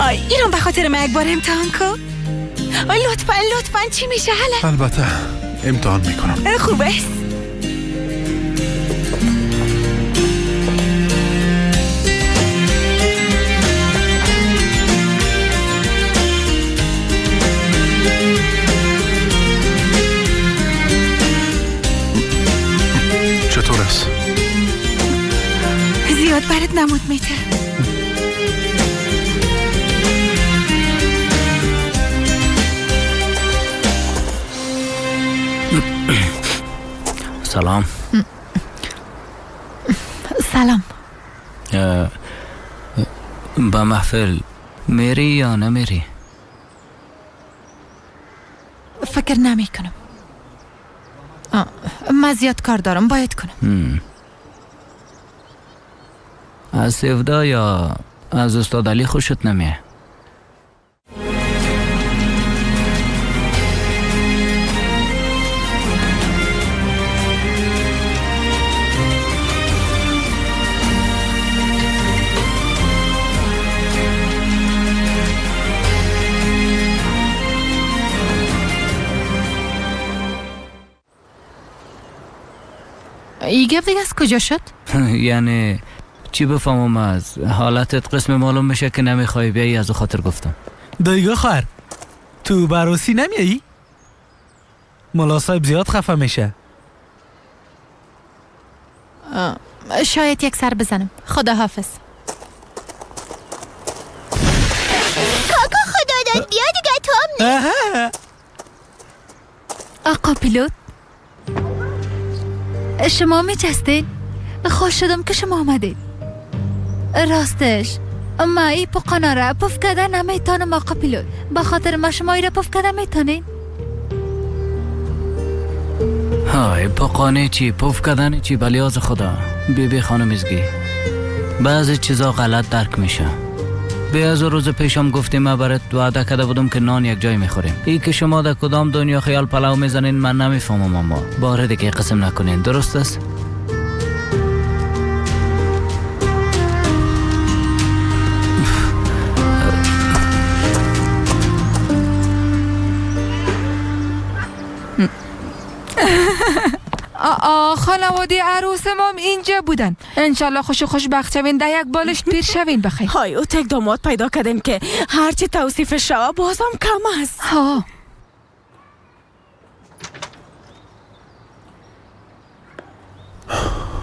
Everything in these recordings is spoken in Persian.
آی اینم به خاطر من یک بار امتحان کن. آی لطفا لطفا. چی میشه حالا؟ البته امتحان میکنم. خوب است. چطور است؟ زیاد برات نمود میته. سلام. سلام. به محفل میری یا نمیری؟ فکر نمی کنم. من زیاد کار دارم، باید کنم. از سیودا یا از استاد علی خوشت نمیه؟ ای گپ دیگه از کجا شد؟ یعنی چی بفهمم از حالتت؟ قسم معلوم میشه که نمیخوای بیایی، از خاطر گفتم. دایگاه خواهر تو عروسی نمیایی؟ ملا صاحب زیاد خفه میشه. شاید یک سر بزنم. خدا حافظ. کاکا خدا داد بیا دیگه تو هم نیست. آقا پیلوت شما میچستین؟ خوش شدم که شما آمدید. راستش ما ای پقانا را پف کرده نمیتونم آقا پیلوت. به خاطر ما شما ای را پف کرده میتونین؟ های پقانه چی پف کردن چی؟ بلیاز خدا بی بی خانم ازگی بعضی چیزا غلط درک میشه. به از روز پیشم گفتیم من برات وعده کرده بودم که نان یک جای میخوریم. ای که شما در کدام دنیا خیال پلو میزنین من نمیفهمم، اما بار دیگه قسم نکنین، درست است؟ خانواده عروس ما اینجا بودن. انشالله خوش خوشبخت شوین، در یک بالش پیر شوین بخیر. های او تک داماد پیدا کردیم که هرچی توصیف شوه بازم کم است. ها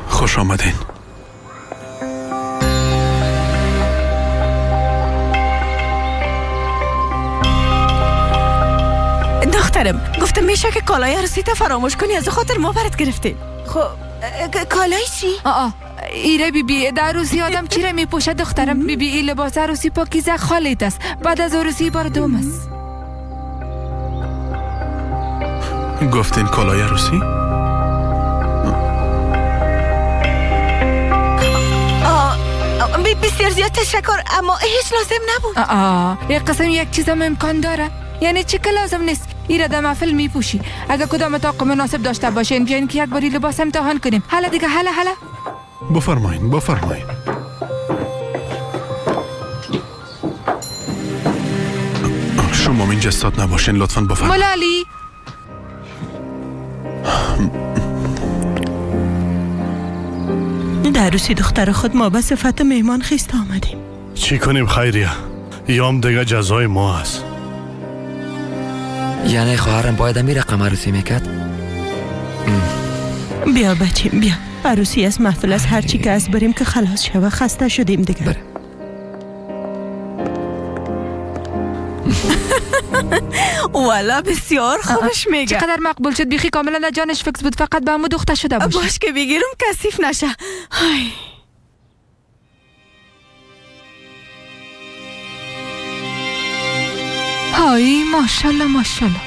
خوش آمدین. دخترم گفتم میشه که کالای عروسی تا فراموش کنی، از خاطر ما برات گرفتیم. خب کالای چی؟ ایره بی بی در عروسی آدم چی را میپوشه دخترم؟ بی بی ای لباس عروسی پاکیزه خالیت است، بعد از عروسی بار دوم است. گفتین کالای عروسی؟ بسیار زیاد تشکر، اما هیچ لازم نبود. یک قسم یک چیزم امکان داره. یعنی چی که لازم نیست؟ ایره در محفل میپوشی. اگه کدام اتاق مناسب داشته باشین بیاین که یک باری لباس امتحان کنیم. حالا دیگه حالا حالا. بفرمایین بفرمایین. شما اینجا استاد نباشین لطفاً بفرمایین. ملالی در عروسی دختر خود ما به صفت مهمان خیست آمدیم. چی کنیم خیریه؟ یام دیگه جزای ما است. یعنی خواهرم باید امی رقم عروسی میکرد؟ بیا بچیم بیا. عروسی از محفل از هرچی که از بریم که خلاص شوه، خسته شدیم دیگه. بره. والا بسیار خوبش میگه. چقدر مقبول شد، بیخی کاملا جانش فکس بود، فقط به همو دخته شده باشه. باش که بگیرم کثیف نشه. های های ماشاءالله ماشاءالله.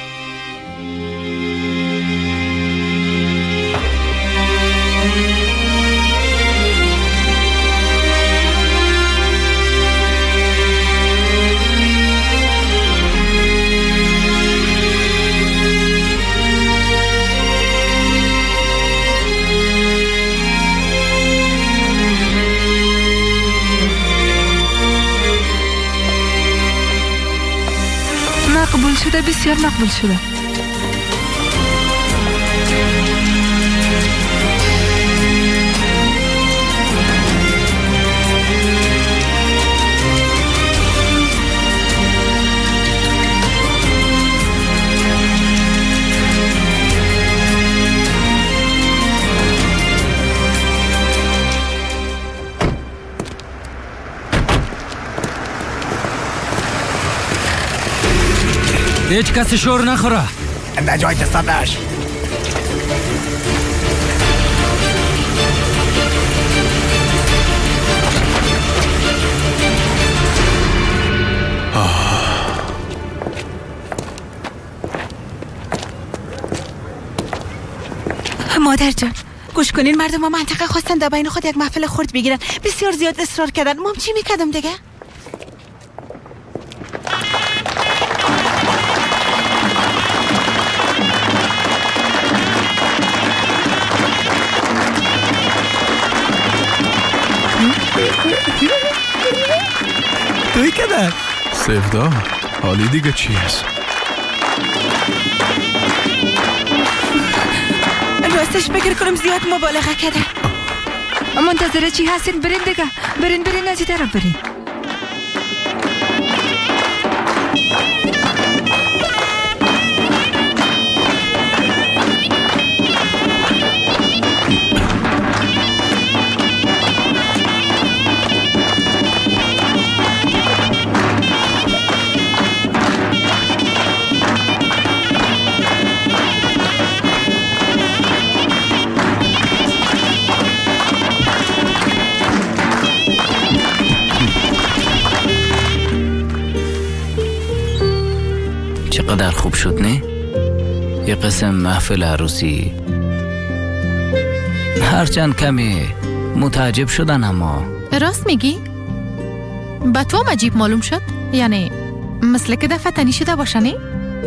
شده، بسیار مقبول شده. هیچ کسی شور نخوره. در جای تصدش. مادر جان گوش کنین، مردم ما منطقه خواستن در بین خود یک محفل خرد بگیرن، بسیار زیاد اصرار کردن. ما چی میکردم دیگه؟ توی کده؟ سفدا حالی دیگه چی هست؟ راستش فکر کنم زیاد مبالغه کرده. منتظر چی هستین؟ برین دیگه، برین برین از این طرف برین. چقدر خوب شد نه؟ یه قسم محفل عروسی. هرچند کمی متعجب شدن اما. راست میگی؟ به تو هم عجیب معلوم شد؟ یعنی مثل که دفعه تنی شده باشه نه؟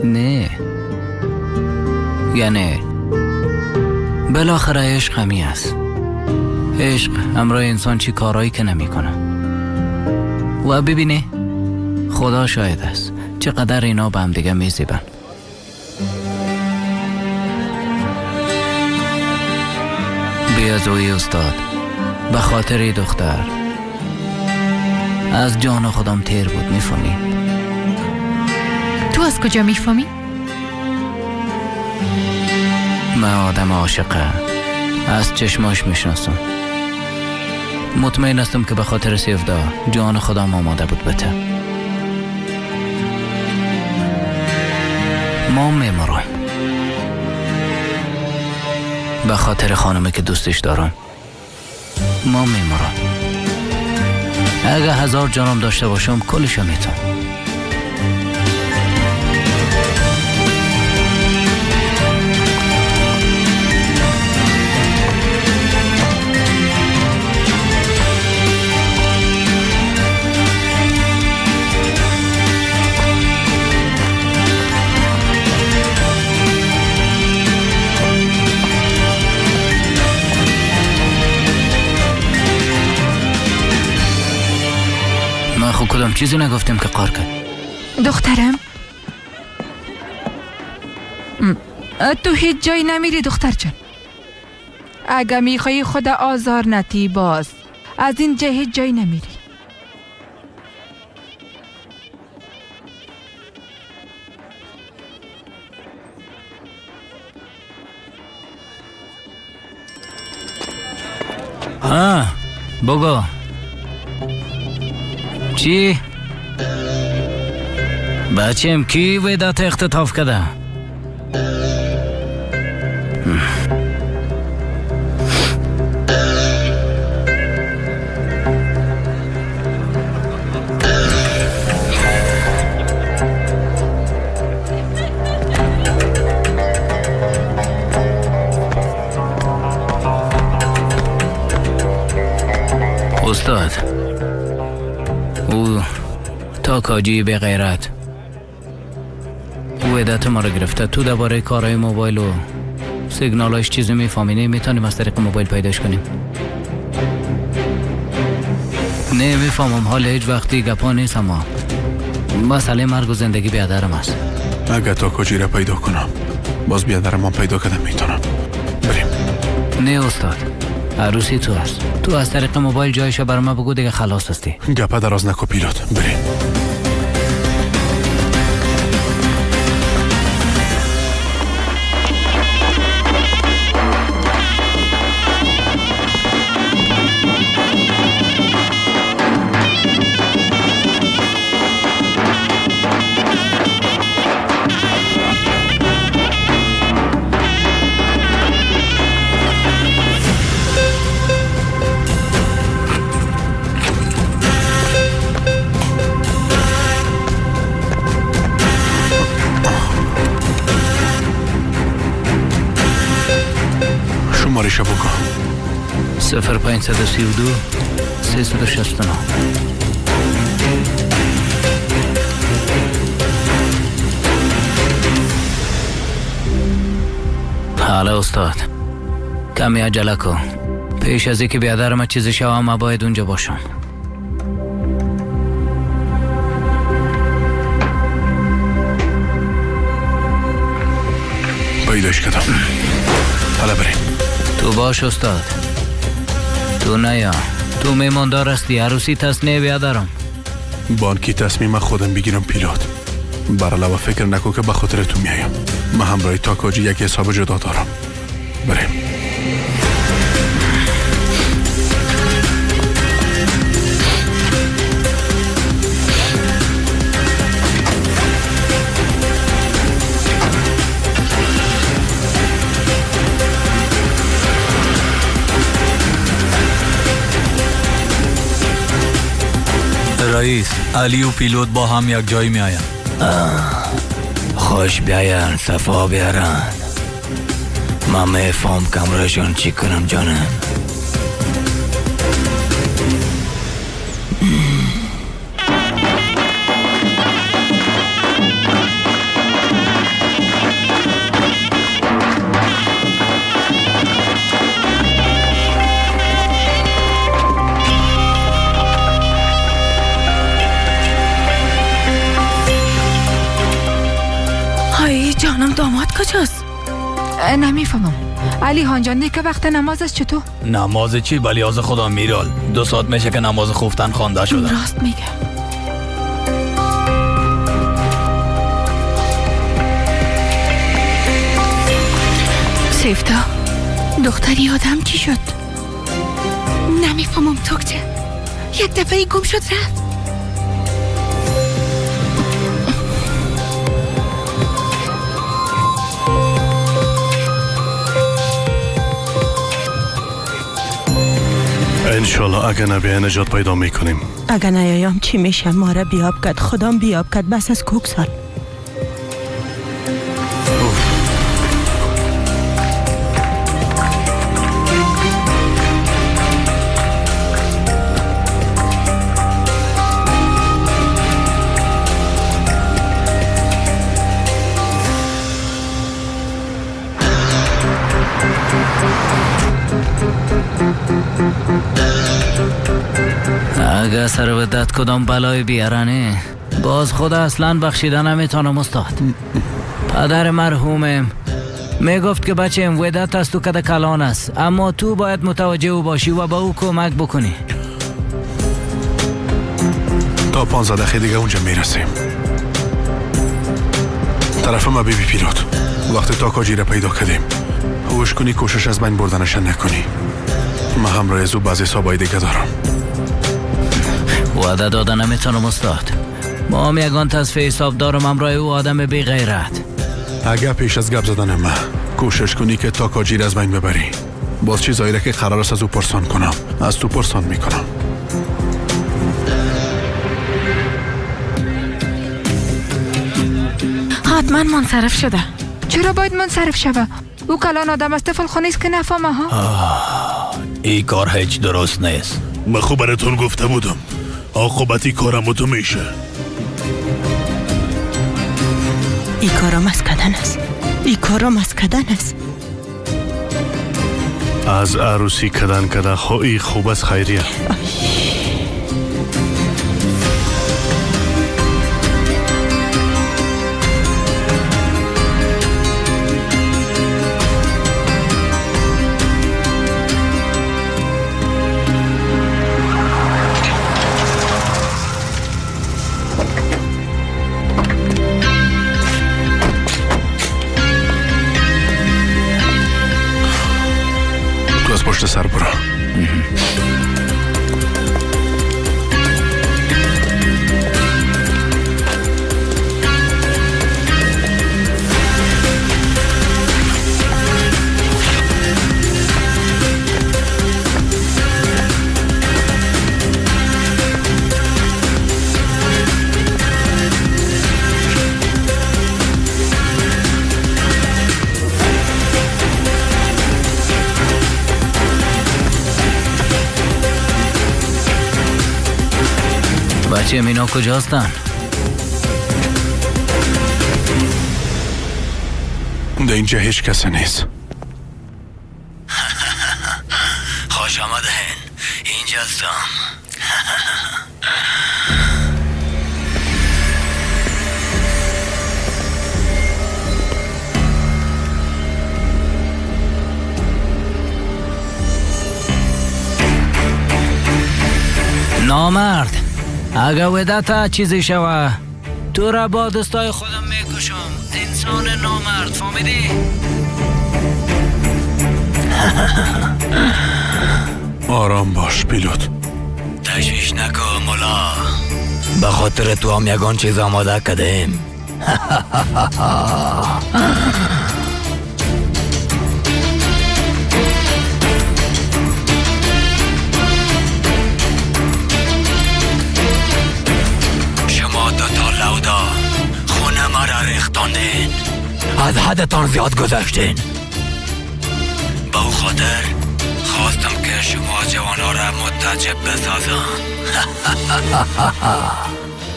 نه، یعنی بالاخره عشق همی است. عشق همراه انسان چی کارایی که نمی کنه. و ببینی خدا شاهد است چقدر اینا به هم دیگه میزیبن. بیازوی استاد به خاطر دختر از جان خودم تیر بود. میفهمی؟ تو از کجا میفهمی؟ من آدم عاشقه از چشماش میشناسم. مطمئن هستم که به خاطر سیفدا جان خودم آماده بود بته. ما میمرم به خاطر خانمی که دوستش دارم. ما میمرم. اگه 1000 جانم داشته باشم کلشو میتونم. من خود کدام چیزی نگفتیم که قار کرد. دخترم تو هیچ جایی نمیری دختر جان. اگه میخوایی خدا آزار نتی باز از اینجا هیچ جایی نمیری. ها بگو چی؟ بچیم کی ویدات اختطاف کرده؟ استاد او تا کاجی به غیرت او عدت ما رو گرفته. تو درباره کارهای موبایل و سیگنالاش چیزی میفهمی؟ نه میتونیم از طریق موبایل پیداش کنیم؟ نه میفهمم حال هیچ وقتی گپا نیست، اما مسئله مرگ و زندگی بیادرم است. اگه تاکاجی را پیدا کنم باز بیادرم پیدا کردم میتونم. بریم. نه استاد، عروسی تو است. تو از طریق موبایل جایش بر ما بگو دیگه خلاص هستی. گپه دراز نکو پیلوت، بریم. شمارش بگو. 0532 369. حالا استاد کمی عجله کن، پیش از اینکه بیادر ما چیزی شوم ما باید اونجا باشم. پیداش کردم. حالا بریم. تو باش استاد، تو نیا، تو میماندار هستی، عروسی تصنیه بیادرم. بانکی تصمیم خودم بگیرم پیلوت. برعلاوه فکر نکن که به خاطر تو میایم. من همراه تاکاجی یک حساب جدا دارم. بریم. رئیس، علی و پیلوت با هم یک جایی می آیند. خوش بیاین، صفا بیارن. من میفهم کمرشان چی کنم جانم. جانم داماد کجاست؟ نمیفهمم علی خان جان، دیگه وقت نماز است چطور؟ نماز چی؟ بلیاز خدا میرال 2 ساعت میشه که نماز خوفتن خوانده شده. راست میگه. سیفتا دختری آدم چی شد؟ نمیفهمم توکچه، یک دفعه گم شد رفت. انشالله اگه نبیه نجات پیدا میکنیم. اگه نیایم چی میشه؟ ما را بیاب کرد، خدام بیاب کرد، بس از کوک سال. اگه سر ودت کدام بلای بیارنه باز خدا اصلا بخشیده نمیتونم استاد. پدر مرحومم میگفت که بچه ودت از تو کده کلان است، اما تو باید متوجه او باشی و با او کمک بکنی. تا 15 دقیقه دیگه اونجا میرسیم. طرف ما بیبی پیلوت، وقتی تاکاجی را پیدا کردیم هوش کنی، کوشش از بین بردنش نکنی. من همراه از او بعضی حسابای دیگه دارم. وعده داده نمیتونم استاد. ما هم یگان تصفیه حساب دارم همراه او آدم بی غیرت. اگه پیش از گپ زدن من کوشش کنی که تاکاجی را از بین ببری، باز چیزایی را که قرار است از او پرسان کنم از تو پرسان میکنم. حتما منصرف شده. چرا باید منصرف شوه؟ او کلان آدم است، طفل خو نیست که نفهمه ها. این کار هیچ درست نیست. من خوب براتون گفته بودم عاقبت کارم تو میشه. ای کارم از کدن است، ای کارم از کدن است. از عروسی کدن کده خو خوب است خیریه. بچه مینا کجاستن؟ در اینجا هیچ کسی نیست. خوش آمدین، اینجا هستم. نامرد، اگه ودتا چیزی شوه تو را با دستای خودم میکشم. انسان نامرد، فهمیدی؟ آرام باش پیلوت. تشویش نکن مولا، به خاطر تو هم یگان چیز آماده کردیم. شما دوتا لودا خونه مرا ریختاندین، از حدتان زیاد گذشتین. به او خاطر خواستم که شما جوانا را متعجب بسازم.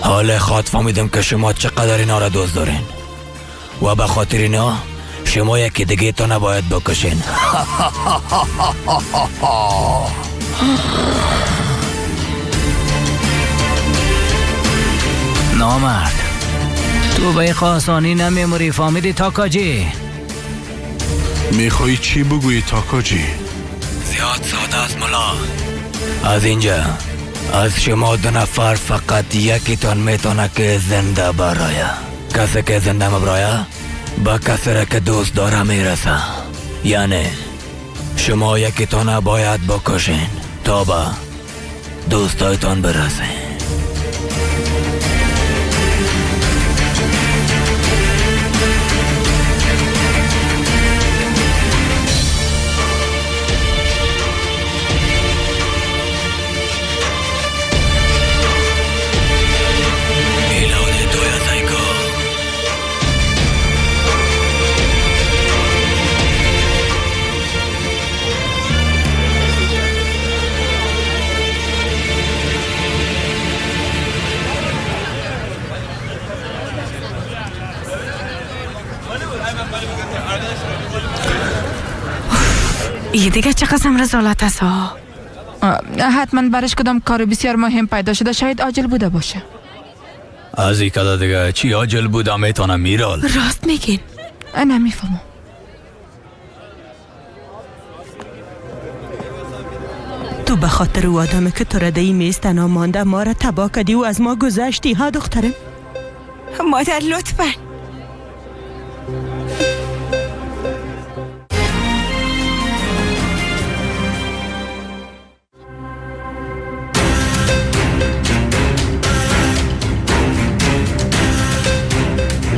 حال خواهد فهمیدم که شما چقدر اینا را دوست دارین و به خاطر اینا شما یکی دیگه تا نباید بکشین. نامرد، تو به آسانی نمیموری، فهمیدی تاکاجی؟ میخوایی چی بگویی تاکاجی؟ زیاد ساده است ملا. از اینجا از شما دو نفر فقط یکیتان میتونه که زنده برایه. کسی که زنده مبرایه با کسی را که دوست داره میرسه. یعنی شما یکیتان باید بکشین تا به دوستایتان برسین. ای دیگه چه قسم رزالت است ها؟ حتما برش کدام کار بسیار مهم پیدا شده، شاید عاجل بوده باشه. از این کده دیگه چی عاجل بوده میتونه میرال؟ راست میگین. نمیفهمم. تو به خاطر او آدمه که تو را در این میز تنها مانده ما را تباه کردی و از ما گذشتی ها دخترم. مادر لطفا.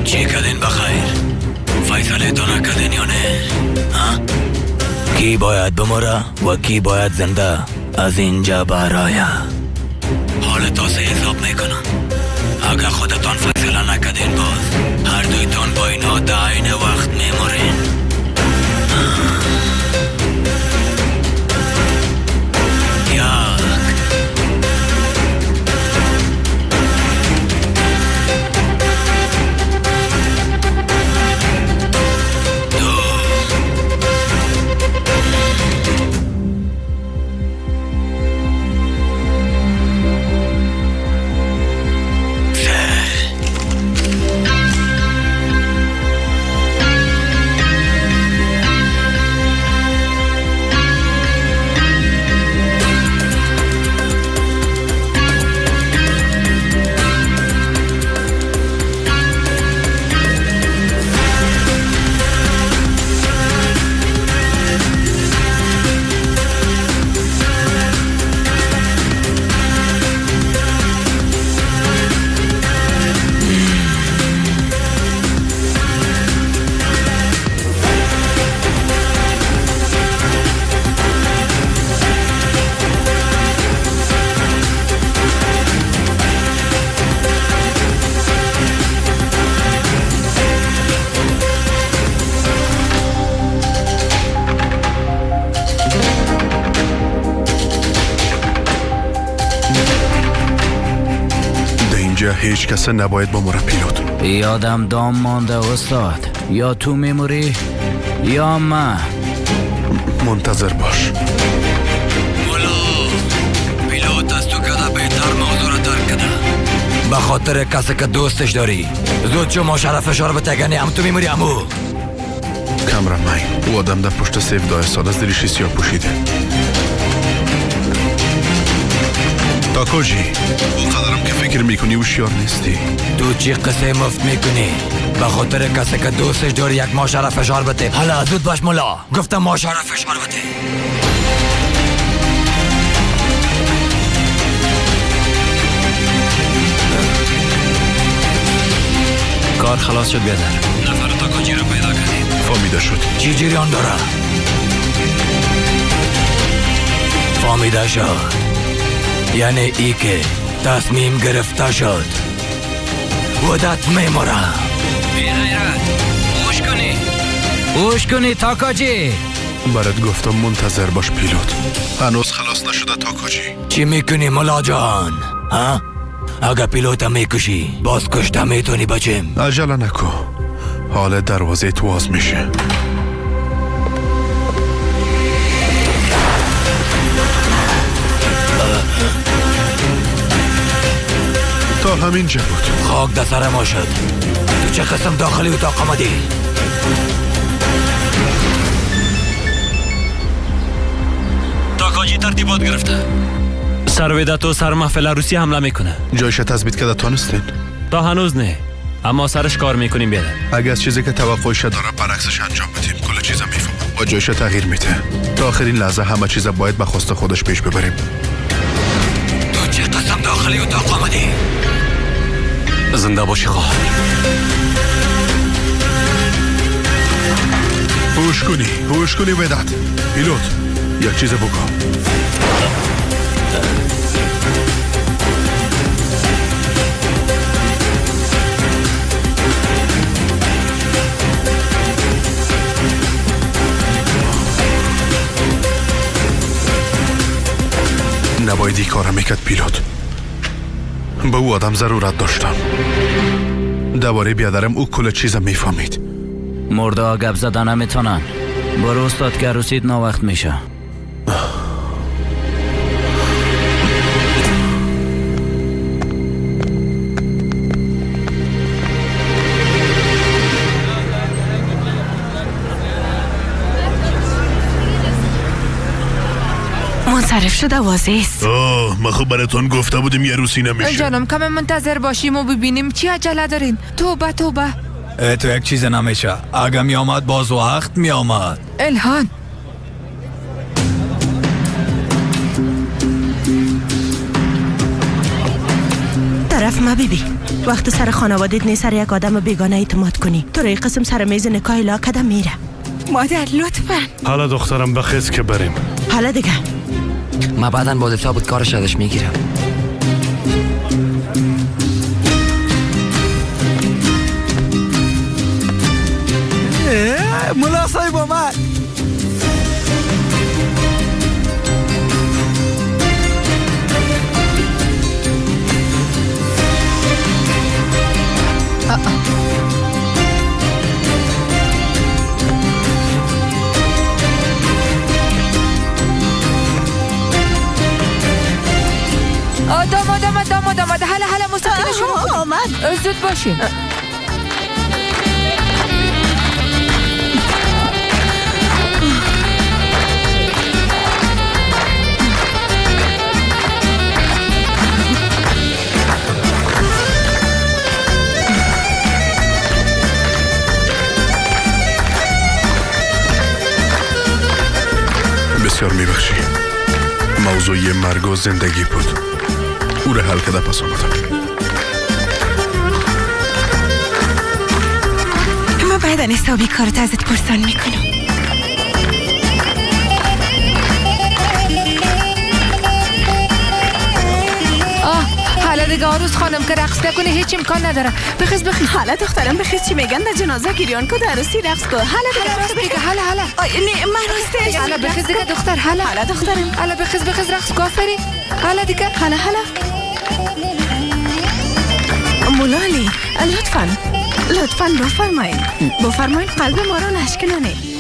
چی کردین بخیر؟ فیصله تو نکردین یا نه؟ کی باید بمره و کی باید زنده از اینجا برایه؟ حال تاسه حساب میکنم. اگه خودتان فیصله نکردین باز هر دویتان با اینا در عین وقت میمورین. یک، دو، سه. برای هیچ کس نباید با مره پیلوت. یادم دام مانده استاد، یا تو میموری یا من. منتظر باش. ملا پیلوت از تو کده بهتر موضوع را درک کده. به خاطر کسی که دوستش داری زود چو ما شرف فشار بتگنی هم تو میموری امو. کمرمین او آدم در پشت سیف دایه ساده از دریشی سیاه پوشیده. تاکاجی او قدرم که فکر میکنی هوشیار نیستی. تو چی قصه مفت میکنی؟ به خاطر کسی که دوستش داری یک ماشه را فشار بده. حالا زود باش ملا، گفتم ماشه را فشار بده. کار خلاص شد بیادر. نفر تاکاجی را پیدا کردیم. فهمیده شد. چی جریان داره؟ فهمیده شد یعنی ای که تصمیم گرفته شد. ودت میموره. بی غیرت هوش کنی، هوش کنی تاکاجی. برات گفتم منتظر باش پیلوت، هنوز خلاص نشده تاکاجی. چی میکنی ملا جان؟ ها؟ اگه پیلوت میکشی باز کشته میتونی بچیم. عجله نکو، حال دروازه تو باز میشه. تا همینجا بود. خاک در سر ما شد. تو چه قسم داخلی اتاق آمدی؟ تاکاجی ترتیبات گرفته. سر ودت و سر محفل عروسی حمله میکنه. جایش تثبیت کرده تانستین؟ تا هنوز نه، اما سرش کار میکنیم بیادر. اگه از چیزی که توقعش داره برعکسش انجام بدیم کل چیزا میفهمم و جایش تغییر میده. تا آخرین لحظه همه چیز باید به خواست خودش پیش ببریم. تو چه قسم داخلی اتاق آمدی؟ زنده باشی خواهر. هوش کنی، هوش کنی ودت. پیلوت یک چیز بکن. نباید این کارم میکرد پیلوت. به او آدم ضرورت داشتم. دوباره بیادرم او کل چیزم میفهمید. مرده ها گپ زدن نمیتونن. برو استاد که عروسیت ناوقت میشه. منصرف شده واضح است. آه ما خب براتون گفته بودیم یه روسی نمیشه. جانم کم منتظر باشیم و ببینیم چی عجله دارین. توبه توبه. تو یک چیز نمیشه. اگه می آمد باز وقت می آمد. الهان طرف ما بیبی وقت سر خانوادت نیست سر یک آدم بیگانه اعتماد کنی. تو رای قسم سر میز نکاح لا کدم میره. مادر لطفا. حالا دخترم بخیز که بریم. حالا دیگه ما بعدا با حساب کارش ازش میگیرم. ملا صاحب آمد. داماد داماد داماد هلا هلا موسیقی شروع آمد. زود باشین. بسیار میبخشی. موضوع مرگ و زندگی بود. او را حل کرده پس آمدم. ما بعدا حسابی کارت ازت پرسان میکنم. آه حالا دیگه عروس خانم که رقص نکنه هیچ امکان نداره. بخیز بخیز. حالا دخترم بخیز. چی میگن در جنازه گریان کو در عروسی رقص کو. حالا راست دیگه. حالا حالا. نه من راستش. حالا بخیز دیگه دختر. حالا حالا دخترم. حالا بخیز بخیز رقص کو. آفرین. حالا دیگه. حالا حالا. مولالی لطفاً لطفاً بفرمایید، بفرمایید، قلب ما را نشکنانید.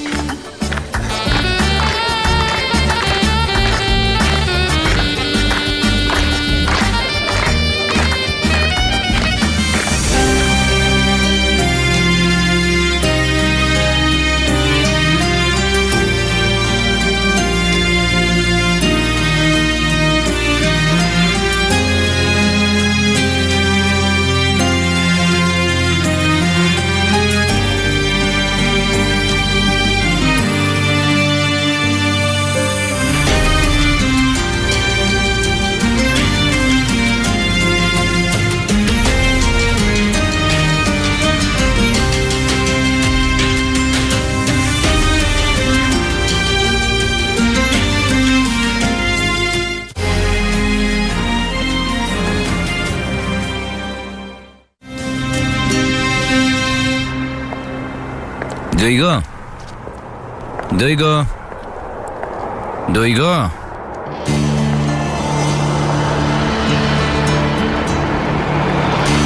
دویگو دویگو دویگو،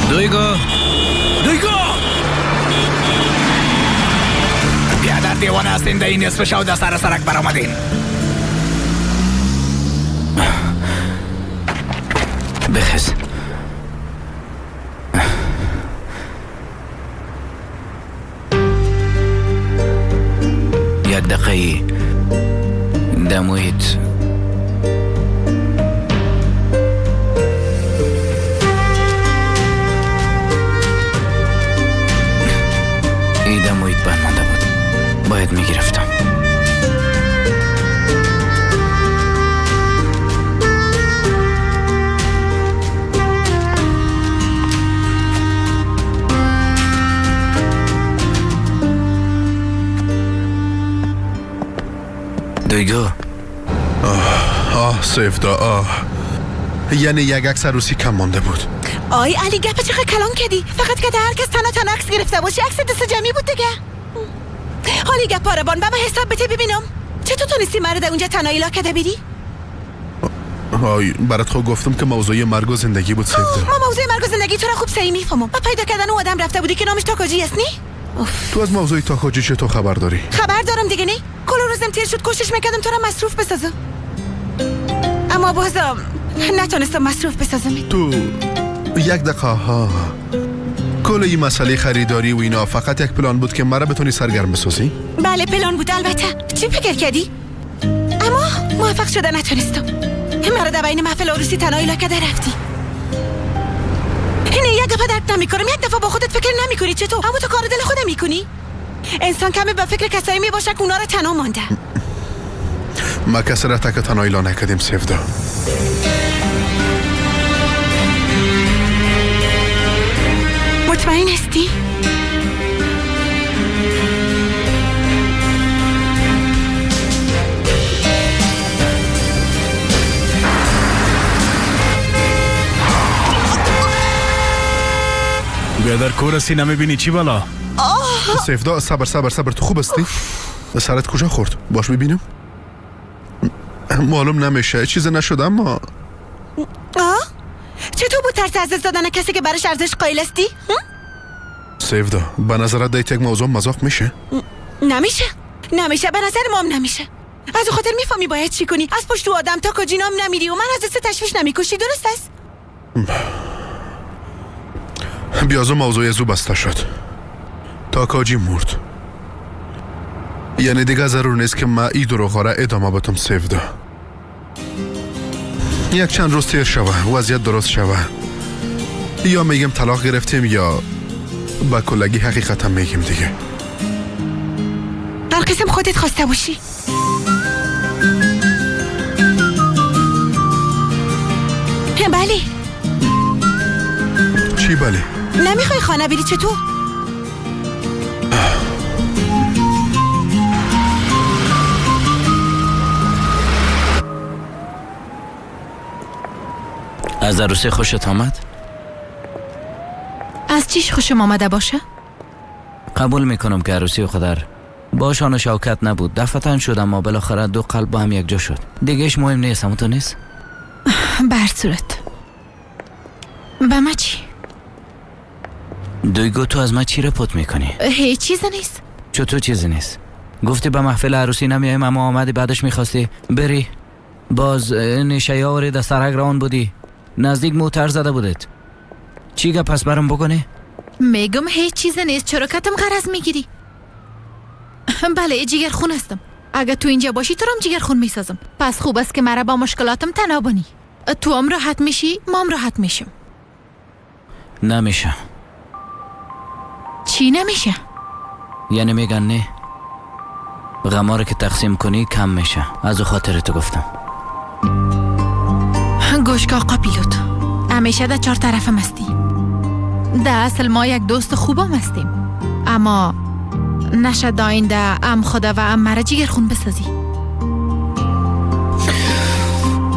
دویگو دویگو، بیادر دیوانه هستین، در این نصف شو در سر سرک برآمدین. بخز. یک دقیقه دمویت ای دمویت برمانده بود، باید میگرفتم. دویگو. آه آه سیفدا، آه یعنی یک عکس عروسی کم مانده بود. آی علی گپ چقدر کلان کردی، فقط که هر کس تنها تنها عکس گرفته باشی عکس دست جمعی بود دیگه. حالی گپ پاربان به من حساب بده ببینم چطور تونستی مرا در اونجا تنهایی لا کده بیری؟ آی برات خود گفتم که موضوع مرگ و زندگی بود سیفدا. ما موضوع مرگ و زندگی تو را خوب صحیح میفهمم. با پیدا کردن اون آدم رفته بودی که نامش تاکاجی است نی؟ تو از موضوع تاکاجی چطور خبر داری؟ خبر دارم دیگه نی؟ کل روزم تیر شد کوشش میکردم تو را مصروف بسازم، اما بازم نتونستم مصروف بسازم. تو یک دقیقه ها کل این مسئله خریداری و اینا فقط یک پلان بود که مرا بتونی سرگرم بسازی؟ بله پلان بود البته. چی فکر کردی؟ اما موفق شده نتونستم. مرا در بین محفل عروسی تنهایی لاکده رفتی. اینه یک دفعه درک نمیکنم، یک دفعه با خودت فکر نمیکنی چطور؟ اما تو کار دل خودم میکنی؟ انسان کمی به فکر کسایی میباشه که اونا را تنها مانده. ما کسی را تک تنهایی لا نکردیم سیفدا. مطمئن هستی؟ بیادر کور هستی نمیبینی چی بلا؟ سیفدا صبر صبر صبر، تو خوب هستی؟ سرت کجا خورد؟ باش ببینم. معلوم نمیشه چیز نشد اما چطور بود ترس از دست دادن کسی که برش ارزش قائل هستی؟ سیفدا به نظرت دیت یک موضوع مذاق میشه؟ نمیشه نمیشه، به نظر مام نمیشه. از خاطر میفهمی باید چی کنی. از پشت آدم تا کجینام نمیری و من از دست تشویش نمیکشی، درست است؟ بیازو موضوع زو بسته شد. تاکاجی مرد، یعنی دیگه ضرور نیست که ما ای دروغ را ادامه بدم. سیفدا یک چند روز تیر شوه، وضعیت درست شوه، یا میگیم طلاق گرفتیم یا با کلگی حقیقتا میگیم دیگه. در قسم خودت خواسته باشی. بله. چی بله؟ نمیخوای خانه بری چطور؟ از عروسی خوشت آمد؟ از چیش خوشم آمده باشه؟ قبول میکنم که عروسی خودر با شان و شوکت نبود، دفعتا شد، اما بالاخره دو قلب با هم یک جا شد. دیگهش مهم نیست، همون تو نیست؟ به هر صورت به ما چی؟ دویگو تو از من چی را پت میکنی؟ هیچ چیز نیست. چطور چیزی نیست؟ گفتی به محفل عروسی نمیایم اما آمدی، بعدش میخواستی بری، باز نشه آوری در سرک روان بودی، نزدیک موتر زده بودت. چی گپ پس برام بکنی؟ میگم هیچ چیز نیست، چرا کتم غرض میگیری؟ بله جگر خون هستم، اگه تو اینجا باشی تو رام جگر خون میسازم. پس خوب است که مرا با مشکلاتم تنها بانی. تو هم راحت میشی، ما هم راحت میشم. نمیشه. چی نمیشه؟ یعنی میگن نه، غما رو که تقسیم کنی کم میشه. از او خاطر تو گفتم. گوش که آقا پیلوت، همیشه در چهار طرفم هستی. در اصل ما یک دوست خوبم هستیم، اما نشه آینده ام خدا و ام مرا جگر خون بسازی.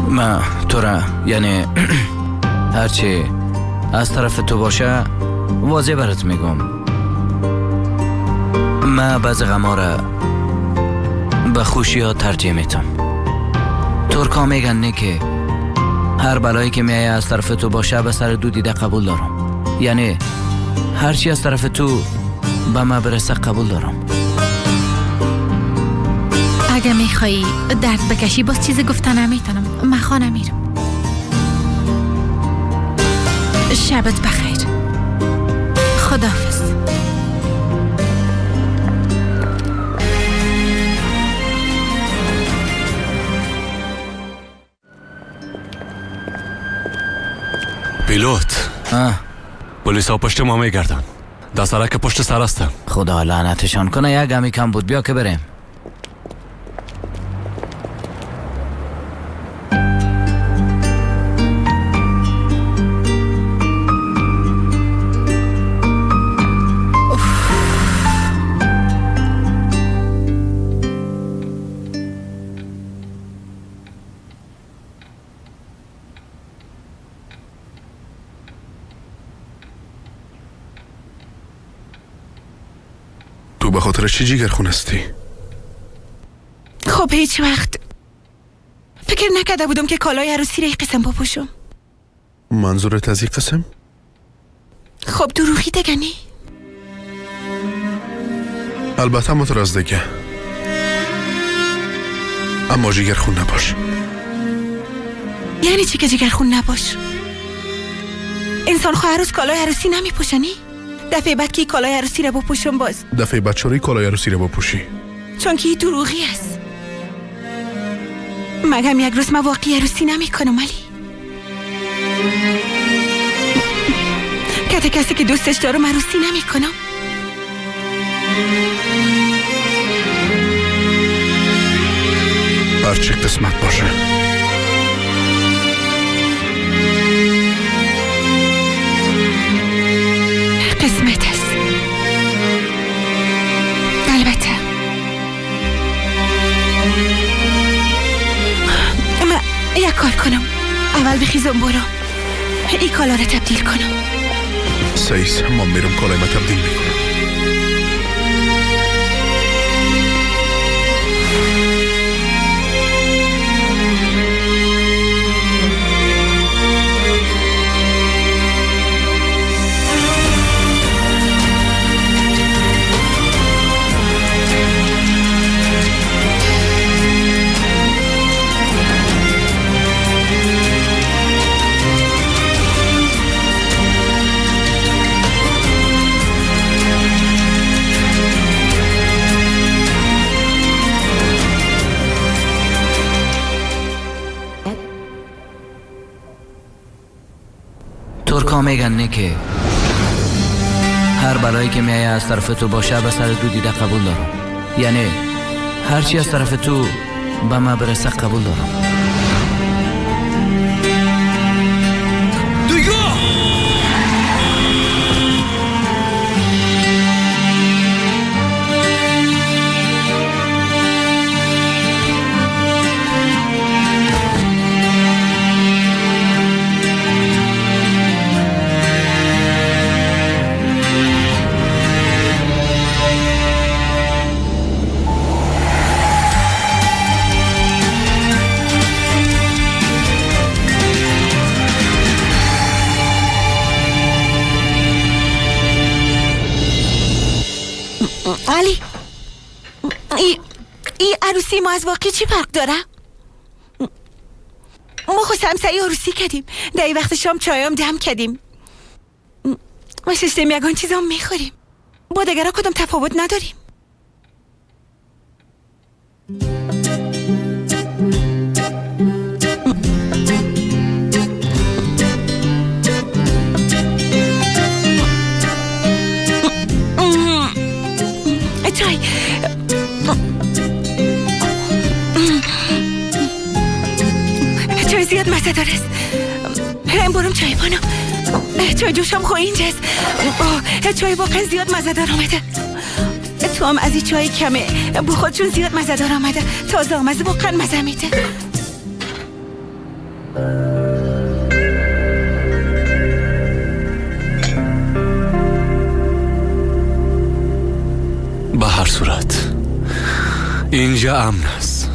ما تو را یعنی هرچی از طرف تو باشه واضح برات میگم. ما بعض غما را به خوشی ها ترجیح میتم. ترکا میگن نه که هر بلایی که میایه از طرف تو باشه به سر دو دیده قبول دارم. یعنی هرچی از طرف تو به ما برسه قبول دارم. اگه میخوایی درد بکشی باز چیز گفتن نمیتونم. من خانه میرم. شبت بخیر. خداحافظ. پیلوت، پلیس ها پشت ما میگردن، در سرک پشت سر هستن. خدا لعنتشان کنه، یک گمی کم بود. بیا که بریم. تو به خاطر چی جیگر خون هستی؟ خب هیچ وقت فکر نکرده بودم که کالای عروسی را یک قسم بپوشم. منظورت از این قسم؟ خب دروغی دیگه نی؟ البته متراز دیگه، اما جیگر خون نباش. یعنی چی که جیگر خون نباش؟ انسان خو عروس کالای عروسی نمیپوشنی؟ دفعه بعد که کالای عروسی را بپوشم باز دفعه بعد چرا کالای عروسی را بپوشی؟ چون که دروغی است. مگم یک روز من واقعی عروسی نمیکنم علی. کت کسی که دوستش دارم عروسی نمیکنم. هرچی قسمت باشه. قسمت است. البته من یک کار کنم، اول بخیزم برو ای کالا را تبدیل کنم. سیس ما میرم کالای ما تبدیل میکنم. ترکا میگن نه که هر بلایی که میایه از طرف تو باشه به سر دو دیده قبول دارم. یعنی هرچی از طرف تو به ما برسه قبول دارم. دویگو! علی، ای عروسی ما از واقعی چی فرق داره؟ ما خود سمسعی عروسی کردیم، در این وقت شام چایم دم کردیم، ما ششتیم یگان چیزام میخوریم، با دگرها کدام تفاوت نداریم. چای چای زیاد مزه داره. هم برم چای بانم. چای جوشم خو اینجاست. چای واقعا زیاد مزه دار آمده. تو هم از این چای کمه بخور چون زیاد مزه دار آمده. تازه آمده واقعا مزه میده. به هر صورت اینجا امن است،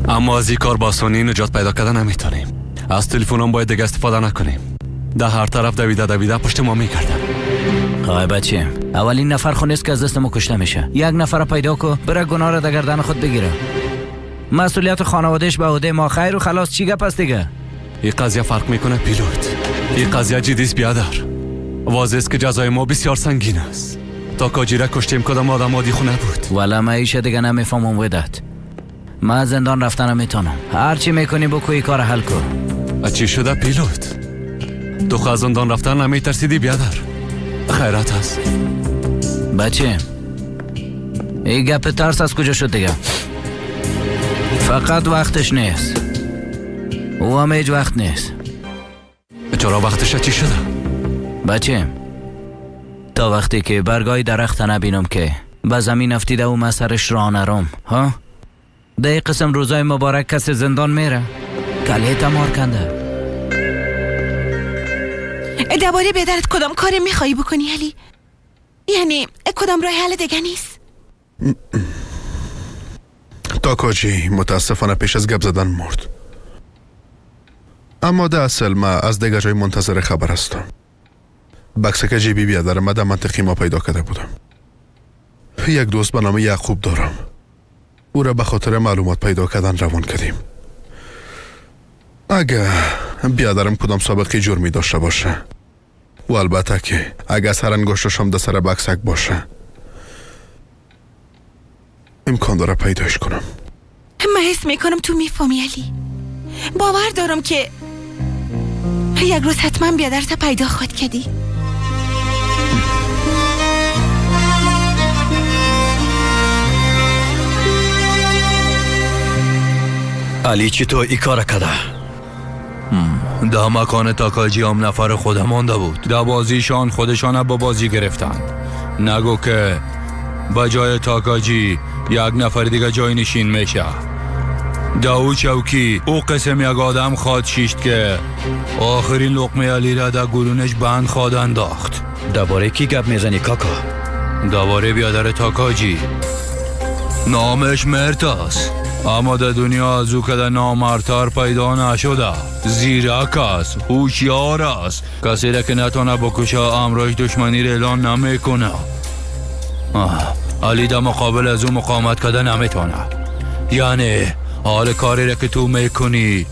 اما از این کار با آسانی نجات پیدا کردن نمیتونیم. از تلفنم باید دیگه استفاده نکنیم. در هر طرف دویده دویده پشت ما میکردن. آی بچه، اولین نفر خو نیست که از دست ما کشته میشه. یک نفر پیدا کو بره گناه را در گردن خود بگیره. مسئولیت خانوادهش به عهده ما. خیر و خلاص. چی گپ است دیگه؟ این قضیه فرق میکنه پیلوت. این قضیه جدی است بیادر. واضح است که جزای ما بسیار سنگین است. تا کاجی را کشتیم کدام آدم عادی خونه بود. والا من ایشه دیگه نمیفهمم ودت. من زندان رفتن نمیتونم. هر چی میکنی بکو، کار حل کن. چی شده پیلوت؟ تو از زندان رفتن نمیترسیدی بیادر؟ خیرات است بچه. این گپ ترس از کجا شد دیگه؟ فقط وقتش نیست. او هم هیچ وقت نیست. چرا وقتش چی شده؟ بچه، تا وقتی که برگای درخت نبینم که به زمین افتیده و من سرش را نرم، ها؟ در قسم روزای مبارک کسی زندان میره کله تمار کنده. درباره بیادرت کدام کاری میخوایی بکنی علی؟ یعنی کدام راه حل دیگه نیست؟ تاکاجی متاسفانه پیش از گپ زدن مرد، اما در اصل ما از دیگه جای منتظر خبر هستم. بکسک جیبی بیادر ما در منطقی ما پیدا کرده بودم. یک دوست به نام یعقوب دارم، او را به خاطر معلومات پیدا کردن روان کردیم. اگه بیادرم کدام سابقه جرمی داشته باشه و البته که اگه سر انگشتشم در سر بکسک باشه، امکان داره پیداش کنم. من حس میکنم تو میفهمی علی. باور دارم که یک روز حتما بیادرت پیدا خواهد کردی. علی چطور ای کار کرده؟ ده مکان تاکاجی هم نفر خود مانده بود. ده بازیشان خودشان با بازی گرفتند. نگو که به جای تاکاجی یک نفر دیگه جای نشین میشه. ده او چوکی او قسم یک آدم خواد شیشت که آخرین لقمه علی را در گلونش بند خواد انداخت. درباره کی گپ میزنی کاکا؟ درباره بیادر تاکاجی. نامش مرتاس، اما در دنیا از او که در نامرتر پیدا نشده. زیرک است، هوشیار است، کسی را که نتانه بکشه امرش دشمنی را اعلان نمیکنه. علی در مقابل از او مقاومت کرده نمیتونه. یعنی حال کاری را که تو میکنی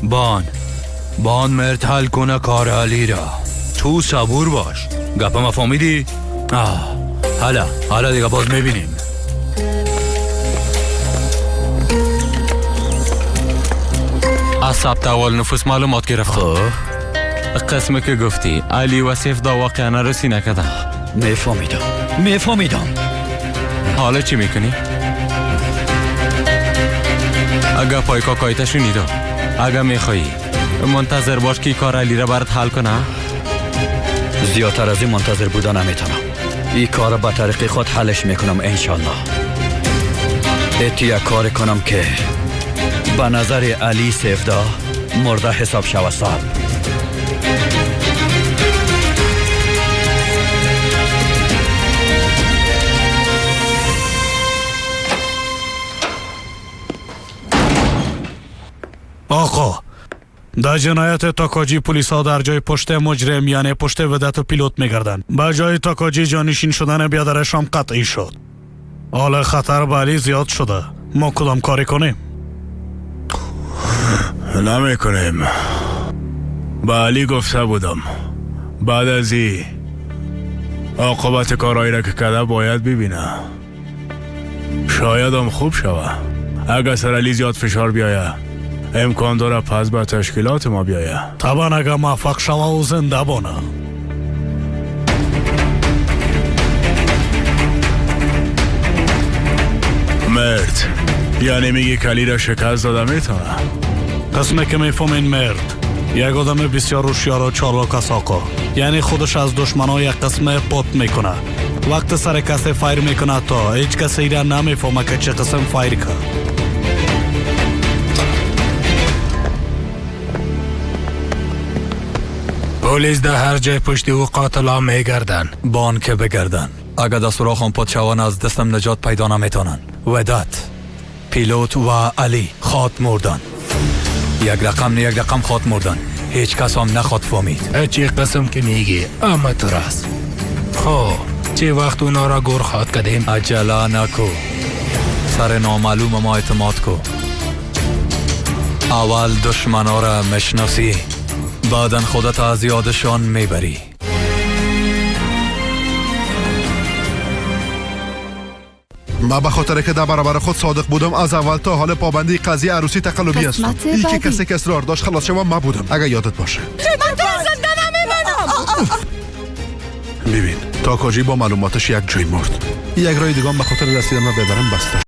بان مرد حل کنه کار علی را. تو صبور باش. گپ ما فهمیدی؟ حالا دیگه باز میبینیم. از ثبت اول نفوس معلومات گرفتم. خب قسمه که گفتی علی و سیف دا واقعا رسی نکردن. میفهمیدم. حالا چی میکنی؟ اگه پای کاکایت شنیدم، اگه میخوایی منتظر باش که کار علی را برات حل کنه. زیادتر از این منتظر بودن نمیتونم. این کار به طریق خود حلش میکنم انشالله. اتیا کار کنم که به نظر علی سیفدا مرده حساب شود صاحب. آقا، در جنایت تاکاجی پلیس ها در جای پشت مجرم یعنی پشت ودت و پیلوت میگردند. به جای تاکاجی جانشین شدن بیادرش هم قطعی شد. حالا خطر به علی زیاد شده. ما کدام کاری کنیم؟ نمی کنیم. به علی گفته بودم بعد از این عاقبت کارهایی را که کرده باید ببینه. شاید هم خوب شوه. اگر سر علی زیاد فشار بیایه امکان داره پس به تشکیلات ما بیایه. طبعا اگر موفق شوه و زنده بانه. مرد یعنی میگی کلی را شکست داده میتونه؟ قسمه که میفهم این مرد یک آدم بسیار هوشیار و چالاک است آقا. یعنی خودش از دشمنای یک قسم پات میکنه. وقت سر کسی fire میکنه تا هیچ کسی را نمیفهمه که چه قسم fire کرد. پلیس در هر جای پشت او قاتلا میگردن. بان که بگردن. اگر در سوراخ پادشاهان از دستم نجات پیدا نمیتونن. وداد، پیلوت و علی خواد مردن. یک رقم نه یک رقم خواد مردن. هیچ کس هم نخواد فهمید. چه قسم که میگی اما تو راست. خب چه وقت اونا را گور خواد کردیم؟ عجله نکو. سر نامعلوم ما اعتماد کو. اول دشمنا را مشناسی، بعدن خودت از یادشان میبری. ما به خاطر که در برابر خود صادق بودم از اول تا حال پابندی قضیه عروسی تقلبی هستم. ای که کسی که اصرار داشت خلاص شوم ما بودم. اگر یادت باشه. من تو زنده نمیمانم. ببین تاکاجی با معلوماتش یک جای مرد. یک راه دیگه به خاطر رسیدن به بدرم بسته.